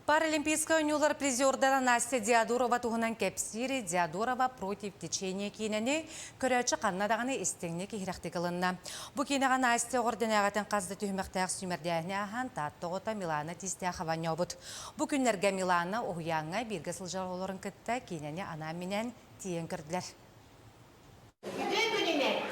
Паралимпийскай оонньуулар призердара Настя Диодорова туһунан кэпсиир «Диодорова против течения» киинэни көрөөччү ханна даҕаны истиҥник иһирэхтик ылынна. Бу киинэҕэ Настя оҕордэнээҕитин хас да түһүмэхтээх сүүмэрдээһини ааһан Таатта оҕото Милана Тиистээхова оонньообут. Бу күннэргэ Милана уһуйааҥҥа бииргэ сылдьар оҕолорун кытта киинэни анаан-минээн тиийэн көрдүлэр. Үтүө күнүнэн!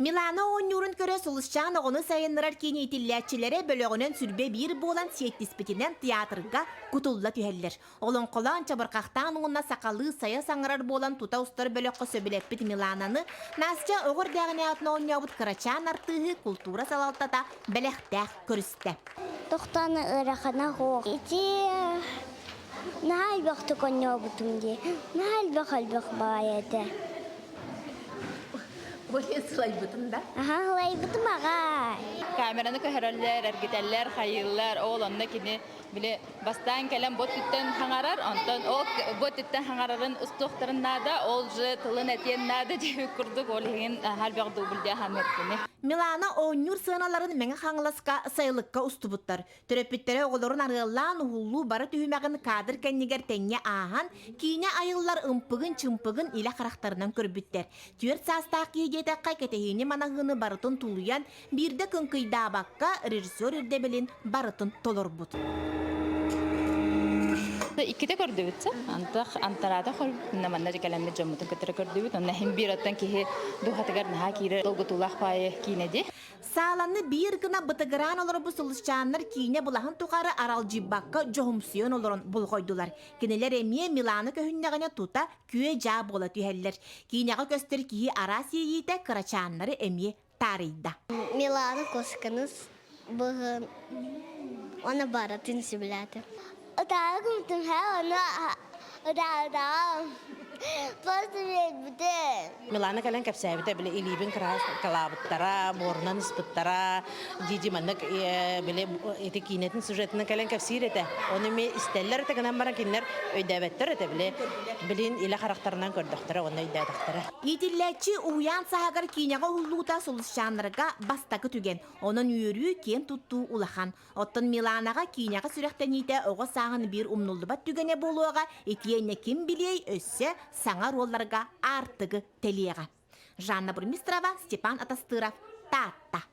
Милана оонньуурун көрө Сулусчаан оҕону сайыннарар киин иитиллээччилэрэ бөлөҕүнэн сүрбэ биир буолан сиэттиспитинэн театрга кутулла түһэллэр. Олоҥхолоон, чабырҕахтаан уонна сахалыы сайа саҥарар буолан тута устар бөлөххө сөбүлэппит Милананы Настя оҕо эрдэҕинэ атын оонньообут кырачаан артыыһы култуура салалтата бэлэхтээх көрүстэ. Тохтоон ыарахана суох. Ити Наһаа элбэхтик оонньообутум дии. Наһаа элбэх-элбэх баҕайы этэ. Более сылайбытым да? Аха, сылайбытым аҕай. Камераны көһөрөллөр, эргитэллэр, хайыыллар. Ол онно кини били бастаан кэлэн бот үттэн хаҥарар, онтон ол бот үттэн хаҥарарын устуохтарын наада, ол же тылын этиэн наада диэбит курдук ол иһин элбэх дубльдиа ханыыр кини. Милана оонньуур сыаналарын Мэҥэ Хаҥаласка сайылыкка устубуттар. Төрөппүттэрэ оҕолорун арыаллаан уһуллуу бары түһүмэҕин кадр кэннигэр тэҥҥэ ааһан, киинэ айыллар ымпыгын-чымпыгын илэ харахтарынан көрбүттэр. Түөрт саастаах киһи диэтэххэ, кэтэһиини-манаһыыны барытын тулуйан, биирдэ кыҥкыйдаабакка, режиссер ирдэбилин барытын толорбут. Иккитэ көрдүбүт антах антараата манна манна кэлэммит дьоммутун кытары көрдүбүт. Онно иһин биир оттон киһи дууһатыгар наһаа киирэр долгутуулаах баайы киинэ дии. Сааланы биир гына бытыгыраан олорбут сулусчааннар киинэ былаһын тухары аралдьыйбакка дьоһумсуйан олорон болҕойдулар. Кинилэр эмиэ Милана көһүннэҕинэ тута күө-дьаа буола түһэллэр. Киинэҕэ көстөр киһи араас иэйиитэ кырачааннары эмиэ таарыйда. Милана куосканы быһын уонна барытын сөбүлээтим. Ытаары кумтум һэ, ону ытаары просто биэрбитим. Милана кэлэн кэпсээбитэ, били илиибин кылаабыттара, буорунан ыспыттара, дии-дии маннык били ити киинэтин сюжетынан кэлэн кэпсиир этэ. Ону эмиэ истэллэр этэ гынан баран кинилэр өйдөөбөттөр этэ били билин илэ харахтарынан көрдөхтөрө уонна өйдөөтөхтөрө. Иитиллээччи уһуйаан саһагар киинэҕэ уһуллуута сулусчааннарга бастакы түгэн. Онон үөрүү, киэн туттуу улахан. Оттон Миланаҕа киинэҕэ сүрэхтэниитэ оҕо сааһын биир умнуллубат түгэнэ буолуоҕа, итиэннэ ким билиэй, өссө саҥа оруолларга аартыгы тэлиэҕэ. Жанна Бурмистрова, Степан Атастыров, Таатта.